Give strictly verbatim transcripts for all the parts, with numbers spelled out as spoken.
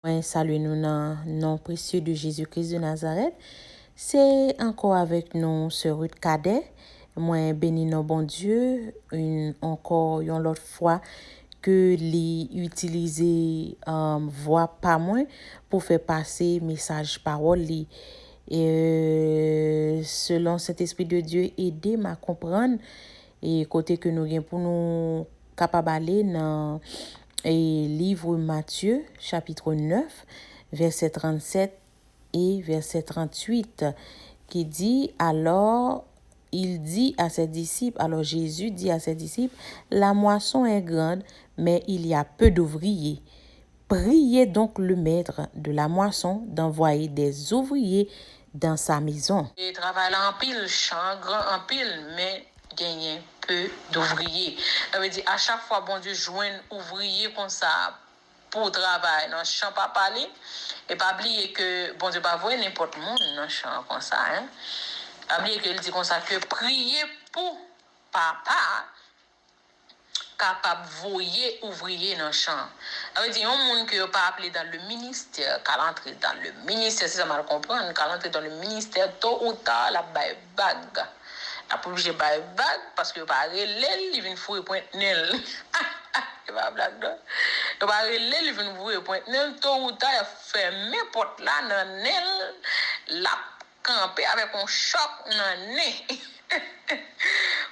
Mwen salye nou nan non presye de Jezi Kris de Nazarèt. Se ankò avèk nou, sè Ruth Cadet. Mwen beni non Bondye, yon, ankò yon lòt fwa, ke li itilize, um, vwa pa mwen pou fè pase mesaj pawòl li. E, selon Sentespri de Dye, ede m a konprann, e kote ke nou gen pou nou kapab ale nan, e, liv Matye, chapit nèf, vèsè trannsèt e vèsè trantuit, ki di, Alors, il dit à ses disciples, alors Jésus dit à ses disciples, La moisson est grande, mais il y a peu d'ouvriers. Priez donc le maître de la moisson d'envoyer des ouvriers dans sa maison. E travay la anpil, chan an gran anpil, men genyen peu d'ouvriers. Sa vle di, a chak fwa Bondye jwenn ouvriye konsa pou travay nan chan papa li, e pa bliye ke Bondye pa voye nenpòt moun nan chan an konsa, en. Pa bliye ke l di konsa ke priye pou papa kapab voye ouvriye nan chan. Sa vle di, yon moun ke yo pa aple dans le ministère, k al antre dans le ministère, se sa m al konprann, k al antre dans le ministère, tôt ou tard, l ap bay vag. L ap oblije bay vag, paske yo pa rele l, li vin foure pwent nen l. E pa blag, non. Yo pa rele l, li vin foure pwent nen l, tôt ou tard, y ap fèmen pòt la nan nen l, l ap kanpe avèk yon chòk nan nen.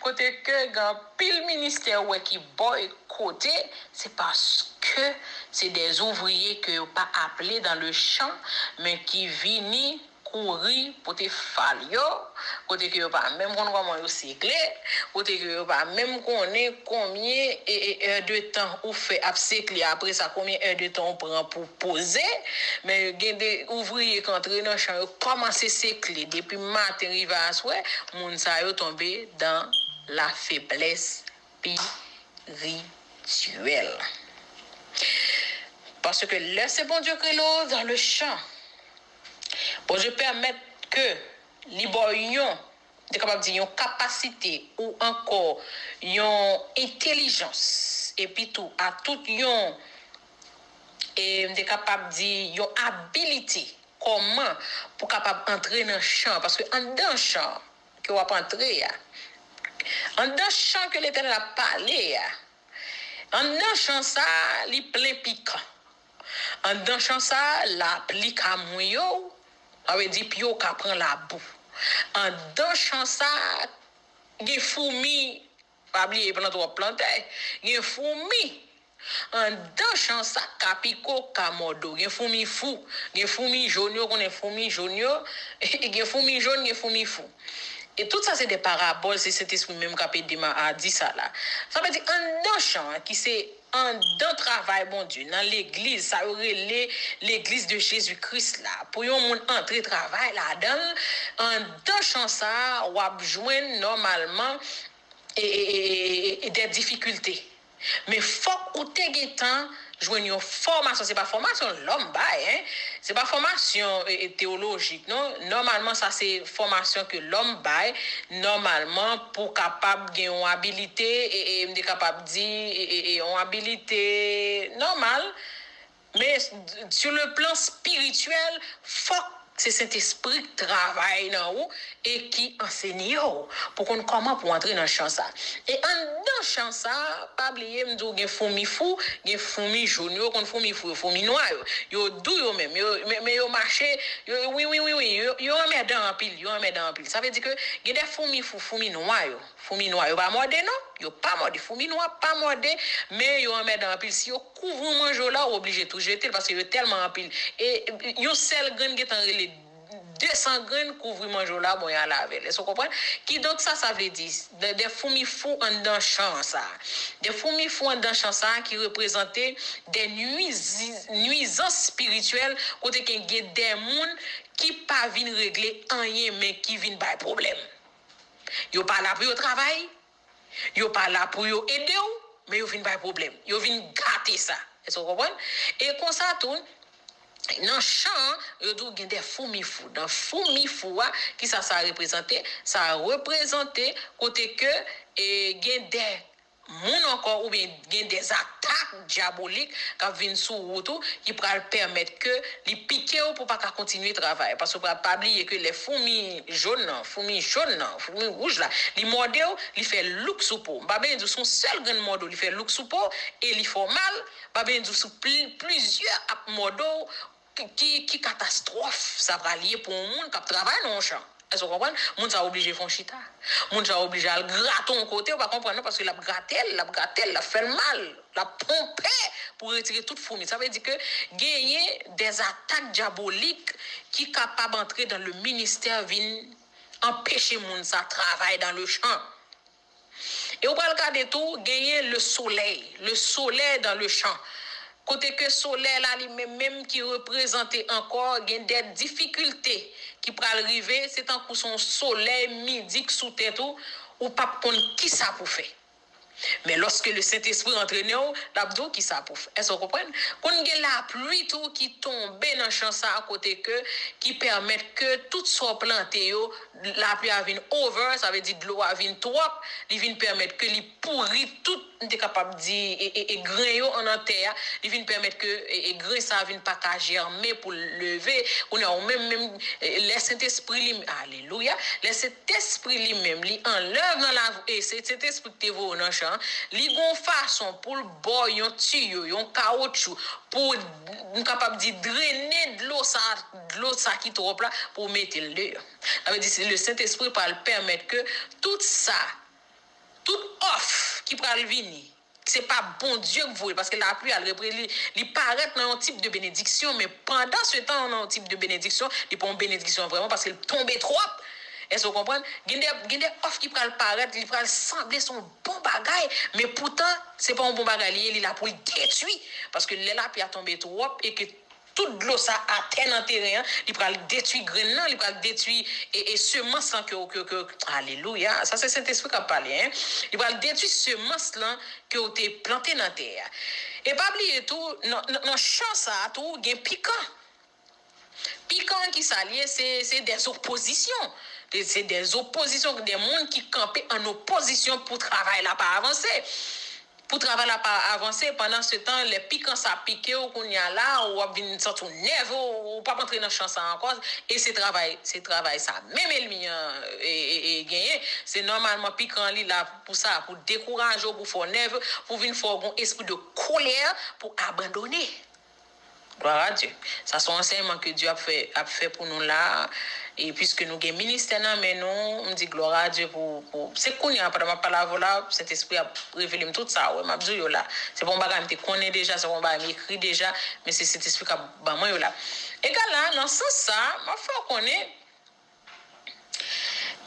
Kote ke gen anpil ministè ou wè ki bòykote, se paske se des ouvriers ke yo pa aple dans le champ, men ki vini kouri pote fal yo, kote ke yo pa menm konn kòman yo sekle, kote ke yo pa menm konnen konbyen, e, e, è de tan ou fè ap sekle, apre sa, konbyen è de tan ou pran pou poze, men gen de ouvriye k antre nan chan, yo kòmanse sekle depi maten rive aswè, moun sa yo tonbe dans la faiblesse spirituelle. Paske lè se Bondye k rele w dans le champ, Bondye pèmèt ke li ba w yon, m te kapab di yon kapasite ou ankò yon entèlijans, epi tou a tout yon, e m te kapab di yon abilite kòman pou kapab antre nan chan, paske anndan chan ke w ap antre a, anndan chan ke Letènèl ap pale a, anndan chan sa a, li plen pikan. Anndan chan sa a, lapli ka mouye w, sa vle di pye w ka pran labou. Anndan chan sa a, gen foumi, pa bliye plante w ap plante, gen foumi. Anndan chan sa, ka pike w, ka mòde w. Gen foumi fou, gen foumi jòn yo, konnen foumi jòn yo, gen foumi jòn, gen foumi fou. E tout sa se de parabòl, se Sentespri menm k ap ede m a, a di sa la. Sa vle di anndan chan an, ki se anndan travay Bondye, nan legliz, sa yo rele legliz de Jezi Kris la. Pou yon moun antre travay ladan l, anndan chan sa a, w ap jwenn nòmalman e, e, e, e, e, de difikilte. Men fòk ou te gentan jwenn yon fòmasyon. Se pa fòmasyon lòm bay, en. Se pa fòmasyon, e, e, teyolojik, non. Nòmalman, sa se fòmasyon ke lòm bay, nòmalman, pou kapab gen yon abilite, e, e, m te kapab di, e, e, e, yon abilite nòmal. Men, sur le plan spirituel, fòk se Sentespri k travay nan ou e ki ansenye w pou konn kòman pou antre nan chan sa. E anndan chan sa, pa bliye, m di w gen foumi fou, gen foumi jòn yo, konn foumi fou yo, foumi nwa yo. Yo dou yo menm, yo, men, men yo mache, yo, wi, wi, wi, wi, yo, yo anmèdan anpil, yo anmèdan anpil. Sa vle di ke gen de foumi fou, foumi nwa yo. Foumi nwa yo pa mòde non, yo pa mòde. Foumi nwa pa mòde, men yo anmèdan anpil. Si yo kouvri manje w la, ou oblije tou jete l, paske yo tèlman anpil. E, e, yon sèl grenn gentan rele de san grenn kouvri manje w la, bon, y al avè l. Èske w konprann? Kidonk, sa, sa vle di, de, de foumi fou anndan chan sa. De foumi fou anndan chan sa ki reprezante de nwizi-, nwizans espirityèl, kote ke gen de moun ki pa vin regle anyen, men ki vin bay pwoblèm. Yo pa la pou yo travay, yo pa la pou yo ede w, men yo vin bay pwoblèm. Yo vin gate sa. Èske w konprann? E konsa tou, nan chan an, yo di w gen de foumi fou. Nan foumi fou a, kisa sa reprezante? Sa reprezante kote ke, e, gen de moun ankò oubyen gen dèzatak dyabolik k ap vin sou wout ou ki pral pèmèt ke li pike w pou w pa ka kontinye travay. Paske w pa, pa bliye ke lè foumi jòn nan, foumi jòn nan, foumi wouj la, li mòde w, li fè louk sou po w. M pa bezwen di w se yon sèl grenn mòde w, li fè louk sou po w e li fè w mal. M pa bezwen di w se pli, plizyè ap mòde w ki, ki katastwòf sa pral ye pou yon moun k ap travay nan yon chan. Èske w konprann? Moun sa oblije fè yon chita. Moun sa oblije al grate yon kote, ou pa konprann non, paske l ap grate l, l ap grate l, l ap fè l mal, l ap ponpe pou retire tout foumi. Sa vle di ke genyen dèzatak dyabolik ki kapab antre dan le ministè vin anpeche moun sa travay dan le chan. E ou pral gade tou, genyen le soleil, le soleil dans le champ. Kote ke solèy la li menm menm ki reprezante ankò, gen de difikilte ki pral rive, se tankou se yon solèy midi k sou tèt ou, ou p ap konn kisa pou fè. Men lòske le Sentespri antrene w, l ap di w kisa pou fè. Èske w konprann? Konn gen lapli tou ki tonbe nan chan sa a kote ke, ki pèmèt ke tout sa w plante yo, lapli a vin over, sa vle di dlo a vin twòp, li vin pèmèt ke li pouri tout, m te kapab di, e, e, e gren yo an nan tè a, li vin pèmèt ke, e, e gren sa a vin pa ka jèmen pou l leve. Kounye a, ou menm, menm, e, lè Sentespri li, alelouya, lè Sentespri li menm, li anlèv nan lavi, e se Sentespri ki te voye w nan chan an, li gon fason pou l ba w yon tiyo, yon kawotchou, pou, m kapab di, drene dlo sa, dlo sa ki twòp la, pou w mete l deyò. Sa vle di, le Sentespri pral pèmèt ke tout sa, tout òf ki pral vini, se pa Bondye k voye l, paske lapli a, li repre-, li, li parèt nan yon tip de benediksyon, men pandan se tan, nan yon tip de benediksyon, li pa yon benediksyon vrèman, paske l tonbe twòp. Èske w konprann? Gen de, gen de òf ki pral parèt, li pral sanble se yon bon bagay, men poutan, se pa yon bon bagay li ye, li la pou l detwi. Paske lè lapli a tonbe twòp e ke tout dlo sa atè nan teren an, li pral detwi grenn nan, li pral detwi e, e semans lan ke, ke, ke, alelouya, sa se Sentespri k ap pale, en. Li pral detwi semans lan ke w te plante nan tè a. E pa bliye tou, nan, nan, nan chan sa a tou, gen pikan. Pikan, kisa l ye? Se, se dèzopozisyon. Se, se dèzopozisyon, de moun ki kanpe an opozisyon pou travay la pa avanse. Pou travay la pa avanse, pandan se tan, lè pikan sa pike w, kounye a la, w ap vin santi w nève, w, w p ap antre nan chan sa ankò, e se travay, se travay sa menm ènmi an, e, e, e genyen. Se nòmalman pikan an li la pou sa, pou dekouraje w, pou fè w nève, pou vin fè w gon espri de kolè, pou abandone. Glwa a Dye. Sa se yon ansèyman ke Dye ap fè, ap fè pou nou la a. E piske nou gen ministè nan men nou, m di glwa a Dye pou, pou, se kounye a, pandan m ap pale avè w la, Sentespri ap revele m tout sa, wi, m ap di w yo la. Se pa yon bagay m te konnen deja, se pa yon bagay m ekri deja, men se Sentespri k ap ban mwen yo la. Egal la, nan sans sa, m ap fè w konnen,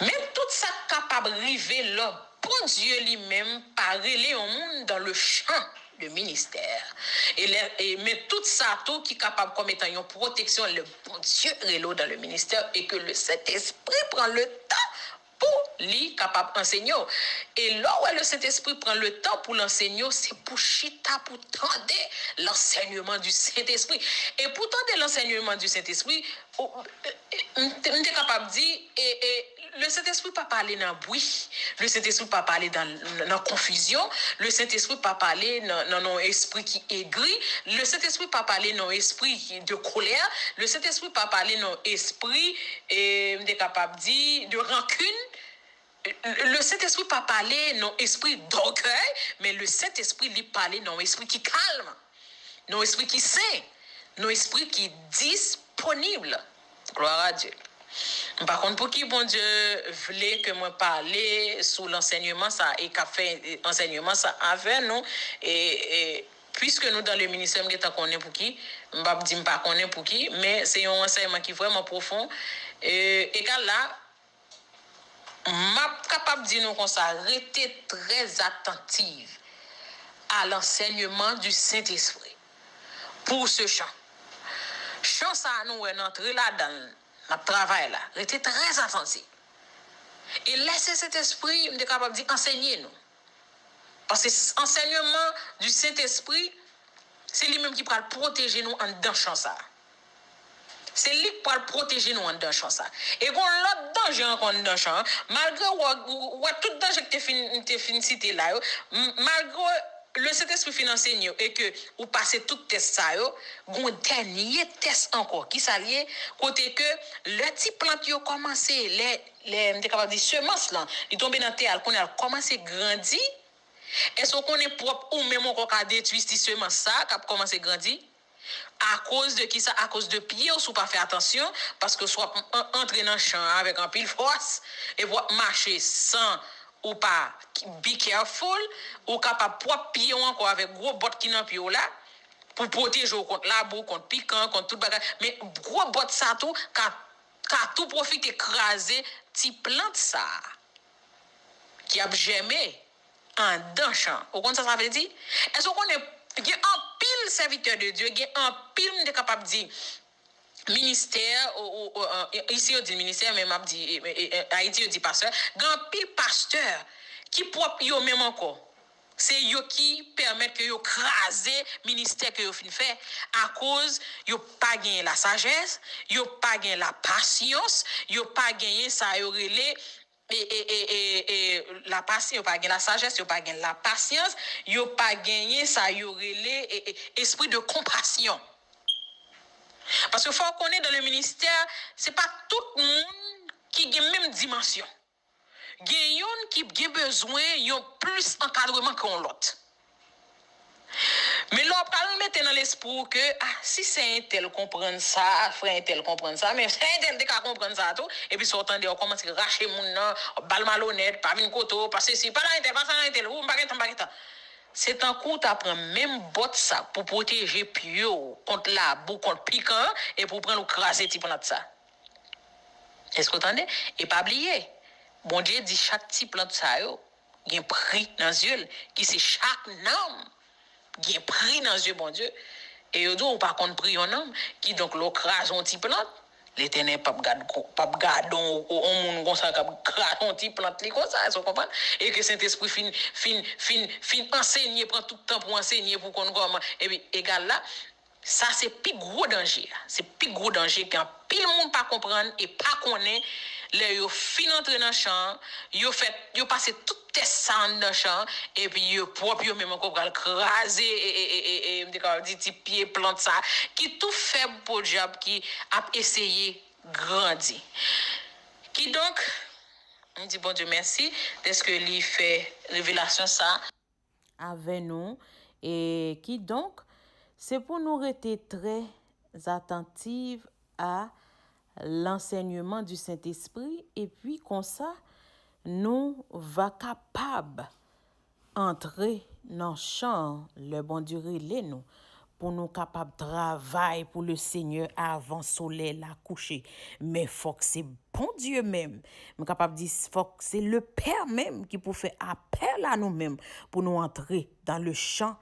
men tout sa k kapab rive lè Bondye li menm pa rele yon moun dans le champ de ministère. E lè, e, men tout sa tou ki kapab kòm etan yon pwoteksyon lè Bondye rele w dans le ministère e ke le Sentespri pran le tan pou li kapab ansenye w. E lè w wè le Sentespri pran le tan pou l ansenye w, se pou chita pou tande l'enseignement du Saint-Esprit. E pou tande l'enseignement du Saint-Esprit, ou, e, e, m te, m te kapab di, e, e, le Sentespri pa pale nan bri. Le Sentespri pa pale nan, nan konfizyon. Le Sentespri pa pale nan, nan, nan yon espri ki egri. Le Sentespri pa pale nan yon espri ki de kolè. Le Sentespri pa pale nan yon espri, e, m te kapab di, de rankin. Le, le Sentespri pa pale nan yon espri dòkèy, men le Sentespri, li pale nan yon espri ki kalm, nan yon espri ki sen, nan yon espri ki disponib. Glwa a Dye. M pa konn pou ki Bondye vle ke mwen pale sou lansèyman sa e k ap fè, e, ansèyman sa avè nou. E, e, piske nou dans le ministère, m gentan konnen pou ki, m p ap di m pa konnen pou ki, men se yon ansèyman ki vrèman pwofon. E, egal la, m ap kapab di nou konsa, rete trè atantiv à l'enseignement du Saint-Esprit pour ce chant. Chan sa a nou wè n antre ladan l, n ap travay la. Rete trè atantif. E lèse Sentespri, m te kapab di, ansenye nou. Paske ansèyman du Sentespri, se li menm ki pral pwoteje nou anndan chan sa a. Se li k pral pwoteje nou anndan chan sa. E gon lòt danje ankò anndan chan an. Malgre w wè, w wè tout danje k te fin, te fin site la yo, m- malgre Lesentespri fin ansenye w e ke ou pase tout tès sa yo, gon dènye tès ankò. Kisa l ye? Kote ke lè ti plant yo kòmanse, lè, lè, m te kapab di semans lan, li tonbe nan tè a, l konnen l kòmanse grandi. Èske w konnen pwòp ou menm ankò ka detwi ti semans sa a k ap kòmanse grandi? Akoz de kisa? Akoz de pye w, si w pa fè atansyon, paske si w ap an- antre nan chan an avèk anpil fòs, epi w ap mache san ou pa be careful, ou kapab pwòp pye w ankò avèk gwo bòt ki nan pye w la, pou pwoteje w kont labou, kont pikan, kont tout bagay. Men gwo bòt sa tou ka, ka tou pwofite kraze ti plant sa a ki ap jèmen anndan chan. Ou konn sa sa vle di? Èske w konnen gen anpil sèvitè de Dye, gen anpil, m te kapab di, ministè, o, o, o, e, isi yo di ministè, men m ap di, e, e, e, Ayiti yo di pastè, gen anpil pastè ki pwòp yo menm ankò. Se yo ki pèmèt ke yo kraze ministè ke yo fin fè, akoz yo pa genyen lasajès, yo pa gen lapasyans, yo pa genyen sa yo rele e, e, e, e, e, lapas- yo pa gen lasajès, yo pa gen lapasyans, yo pa genyen sa yo rele e, e, espri de konpasyon. Paske fò w konnen dan le ministè, se pa tout moun ki gen menm dimansyon. Gen youn ki gen bezwen yon plis ankadreman ke yon lòt. Men lè w pral mete nan lespri w ke, ah, si sè entèl konprann sa, frè entèl konprann sa, men sè entèl te ka konprann sa tou, epi sa w tande, w kòmanse rache moun nan, w ba l malonèt, pa vin kote w, pa sesi, pa la entèl, pa sa la entèl, ou m pa gentan, m pa gentan. Se tankou w ta pran menm bòt sa pou pwoteje pye w kont labou, kont pikan, epi w pran l ou kraze ti plant sa. Èske w tande? E pa bliye, Bondye di chak ti plant sa yo gen pri nan zye l, ki se chak nanm gen pri nan zye Bondye. E yo di w ou pa konn pri yon nanm. Kidonk, lè w kraze yon ti plant, Letènèl p ap gad ko- p ap gade yon, yon moun konsa k ap kraze yon ti plant li konsa, èske w konprann? E ke Sentespri fin, fin, fin, fin ansenye, pran tout tan pou ansenye, pou konn kòman. Epi, egal la, sa se pi gwo danje a. Se pi gwo danje ke anpil moun pa konprann e pa konnen. Lè yo fin antre nan chan an, yo fè, yo pase tout tès sa anndan chan an, epi yo pwòp yo menm ankò pral kraze, e, e, e, e, e, m te kapab di ti pye plant sa, ki tou fèb podyab ki ap eseye grandi. Kidonk, m di Bondye mèsi dèske li fè revelasyon sa avè nou. E kidonk, se pou nou rete trè atantiv a lansèyman di Sentespri, epi konsa, nou va kapab antre nan chan an lè Bondye rele nou, pou nou kapab travay pou le Senyè avan solèy la kouche. Men fòk se Bondye menm, m kapab di fòk se le Pè menm ki pou fè apèl a nou menm pou nou antre dan le chan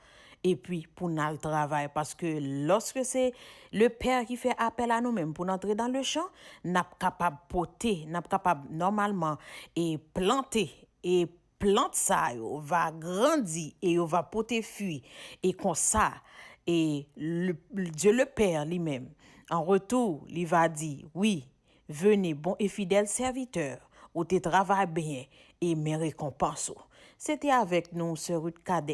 epi pou n al travay. Paske lòske se le Pè ki fè apèl a nou menm pou n antre dan le chan, n ap kapab pote, n ap kapab nòmalman e plante, e plant sa yo va grandi e yo va pote fwi. E konsa, e le, Dye le Pè li menm, an retou, li va di, wi, vene, bon e fidèl sèvitè, ou te travay byen, e men rekonpans ou. Se te avèk nou, sè Ruth Cadet.